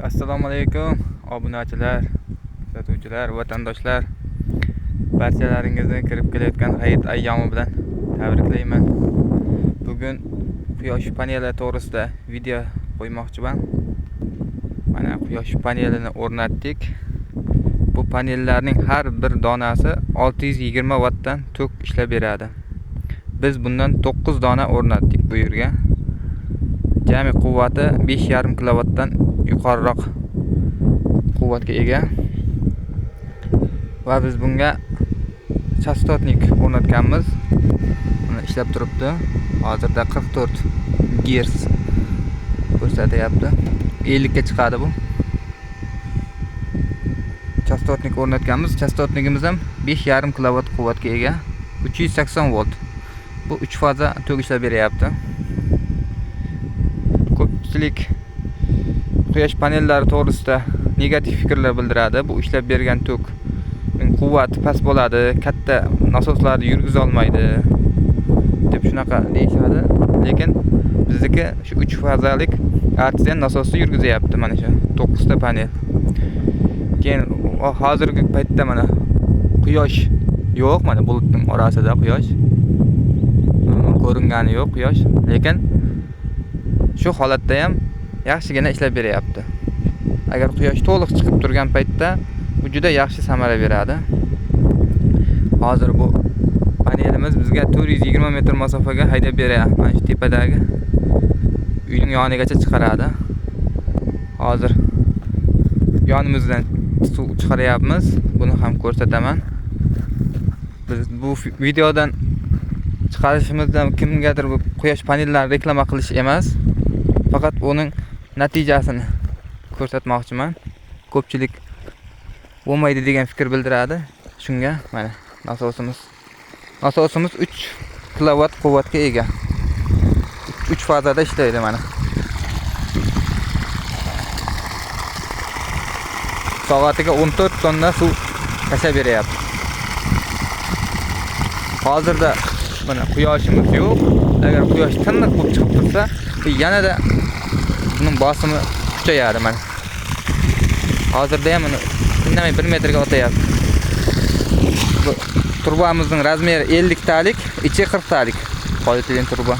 Assalomu alaykum obunachilar, kuzatuvchilar, vatandoshlar. Barchalaringizni kirib kelayotgan hayit ayyomi bilan tabriklayman. Bugun quyosh paneli to'g'risida video qo'ymoqchiman. Mana quyosh panelini o'rnatdik. Bu panellarning har bir donasi 620 wattdan tok ishlab beradi. Biz bundan 9 dona o'rnatdik bu yerga. Jami quvvati 5,5 kilovatdan yuqoriroq quvvatga ega. Va biz bunga частотник o'rnatganmiz. Mana ishlab turibdi. Hozirda 44 Gerts ko'rsatyapti. 50 ga chiqadi bu. Частотник o'rnatganmiz. Частотник imiz ham 5,5 kilovat quvvatga ega. 380 volt. Bu 3 faza tok ishlab beryapti. Ko'pchilik quyosh panellari to'g'risida negativ fikrlar bildiradi. Bu ishlab bergan tok quvvati past bo'ladi, katta nasoslarni yurgiza olmaydi deb shunaqa deyishadi. Lekin bizniki shu 3 fazalik artezian nasosni yurgizyapti mana shu 9 ta panel. Keyin hozirgi paytda mana quyosh yo'q, mana bulutning orasida quyosh. Ko'ringani yo'q quyosh, lekin shu holatda ham yaxshigina ishlab beryapti. Agar quyosh to'liq chiqib turgan paytda bu juda yaxshi samara beradi. Hozir bu panelimiz bizga 420 metr masofaga haydab beryapti. Mana shu tepadagi uyning yonigacha chiqaradi. Hozir yonimizdan suv chiqaryapmiz. Buni ham ko'rsataman. Biz bu videodan chiqarishimizdan kimgadir bu quyosh panellarini reklama qilish emas, faqat uning natijasini ko'rsatmoqchiman. Ko'pchilik bo'lmaydi degan fikr bildiradi. Shunga mana nasosimiz. Nasosimiz 3 kilovat quvvatga ega. 3 fazada ishlaydi mana. Soatiga 14 tonna suv tashlab beryapti. Hozirda mana quyoshimiz yo'q. Agar quyosh tiniq bo'lib chiqib tursa, bu yanada buning bosimi kuchayadi mana. Hozirda ham mana indamay 1 metrga otayapti. Bu turbamizning razmeri 50 talik, ichi 40 talik polietilen turba.